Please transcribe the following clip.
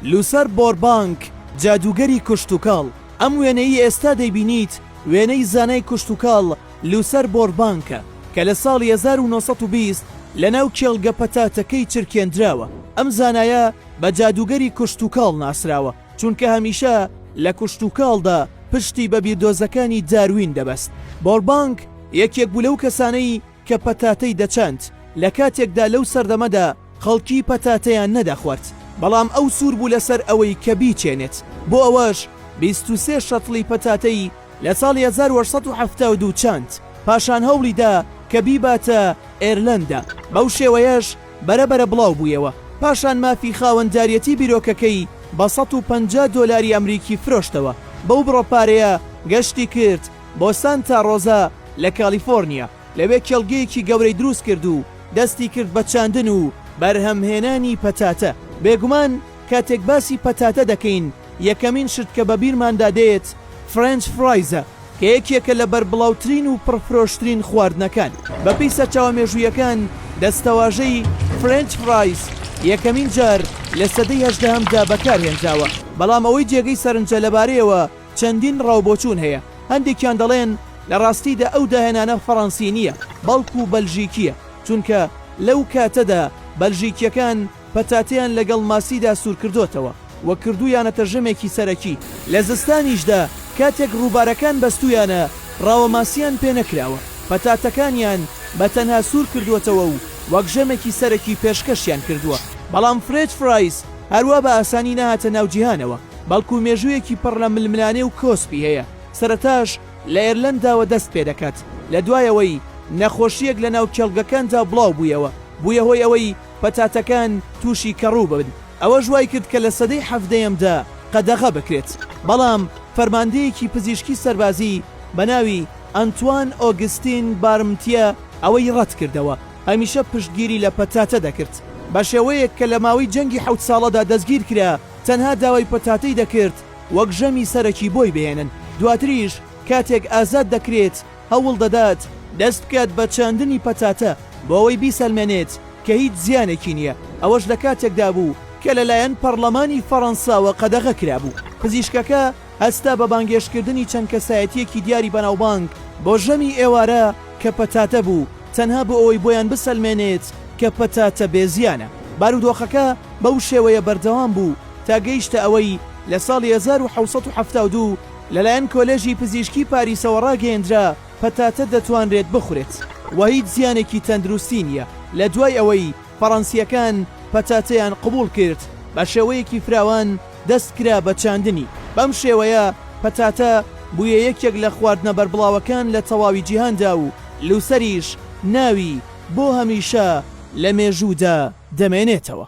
لوسەر بۆربانک، جادووگەری کشتوکاڵ، ئەم وێنەیی ئێستا دەیبینیت وێنەی زانای کشتوکاڵ لوسەر بۆربانکە کە لە ساڵی 1920 لەناو کێڵگە پەتاتەکەی چرکێندراوە. ئەم زانایە بە جادووگەری کشتوکاڵ ناسراوە، چونکە هەمیشە لە کشتوکاڵدا پشتی بە بیردۆزەکانی داروین دەبەست. بۆربانک یەکێک بوو لەو کەسانەی کە پەتاتەی دەچاند، لە کاتێکدا لەو سەردەمەدا خەڵکی پەتاتەیان نەدەخوارد، بەڵام ئەو سوور بوو لەسەر ئەوەی کە بیچێنێت، بۆ ئەوەش 23 شەتڵی پەتاتەی لە ساڵی 1872 چاند، پاشان هەوڵی دا کە بیباتە ئێرلەندا، بەو شێوەیەش بەرە بەرە بڵاو بوویەوە، پاشان مافی خاوەنداریەتی بیرۆکەکەی بە 150 دۆلاری ئەمریکی فرۆشتەوە، بەو بڕە پارەیە گەشتی کرد بۆ سانتا ڕۆزا لە کالیفۆرنیا، لەوێ کێڵگەیەکی گەورەی دروست کرد و دەستی کرد بە چاندن و بەرهەمهێنانی پەتاتە. بێگومان کاتێک باسی پەتاتە دەکەین یەکەمین شت کە بە بیرماندا دێت French fries ە کە یەکێکە لە بەربڵاوترین و پڕفرۆشترین خواردنەکان. بەپێی سەرچاوە مێژوویەکان دەستەواژەی French fries یەکەمین جار لە سەدەی هەژدەهەمدا بەکارهێنراوە، بەڵام ئەوەی جێگەی سەرنجە لەبارەیەوە چەندین ڕاوبۆچوون هەیە، هەندێکیان دەڵێن لە ڕاستیدا ئەو داهێنانە فەڕەنسی نییە، بەڵکو بەلژیکییە، چونکە لەو کاتەدا بەلژیکییەکان پەتاتەیان لەگەڵ ماسیدا سوورکردۆتەوە و کردوویانەتە ژەمێکی سەرەکی، لە زستانیشدا کاتێک ڕووبارەکان بەستوویانە ڕاوە ماسییان پێ نەکراوە، پەتاتەکانیان بە تەنها سوور کردووەتەوە و وەک ژەمێکی سەرەکی پێشکەشیان کردووە. بەڵام French fries هەروا بە ئاسانی نەهاتە ناو جیهانەوە، بەڵکو مێژوویەکی پڕ لە ململانێ و کۆسپی هەیە، سەرەتاش لە ئێرلەنداوە دەست پێدەکات، لە دوای ئەوەی نەخۆشییەک لە ناو کێڵگەکاندا بڵاو بوویەوە، بوویە هۆی ئەوەی پەتاتەکان تووشی کەڕوو ببن، ئەوەش وای کرد کە لە سەدەی حەڤدەیەمدا قەدەغە بکرێت، بەڵام فەرماندەیەکی پزیشکی سەربازی بە ناوی ئەنتوان ئۆگستین بارمتیە ئەوەی ڕەتکردەوە. هەمیشە پشتگیری لە پەتاتە دەکرد، بە شێوەیەک کە لە ماوەی جەنگی حەوت ساڵەدا دەستگیر کرا، تەنها داوای پەتاتەی دەکرد وەک ژەمی سەرەکی بۆی بهێنن، دواتریش کاتێک ئازاد دەکرێت هەوڵ دەدات دەست بکات بە چاندنی پەتاتە بۆ ئەوەی بیسەلمێنێت کە هیچ زیانێکی نییە، ئەوەش لە کاتێکدا بوو کە لەلایەن پەڕلەمانی فەڕەنساوە قەدەغە کرابوو. پزیشکەکە هەستا بە بانگێشتکردنی چەند کەسایەتییەکی دیاری بەناوبانگ بۆ ژەمی ئێوارە کە پەتاتە بوو، تەنها بۆ ئەوەی بۆیان بسەلمێنێت کە پەتاتە بێ زیانە. بارودۆخەکە بەو شێوەیە بەردەوام بوو تا گەیشتە ئەوەی لە ساڵی 1772 لەلایەن کۆلێژی پزیشکی پاریسەوە ڕاگەیەندرا پەتاتە دەتوانرێت بخورێت و هیچ زیانێکی تەندروستی نییە. لە دوای ئەوەی فەڕەنسییەکان پەتاتەیان قبوڵ کرد بە شێوەیەکی فراوان دەست کرا بە چاندنی، بەم شێوەیە پەتاتە بوویە یەکێک لە خواردنە بەربڵاوەکان لە تەواوی جیهاندا و لوسەریش ناوی بۆ هەمیشە لە مێژوودا دەمێنێتەوە.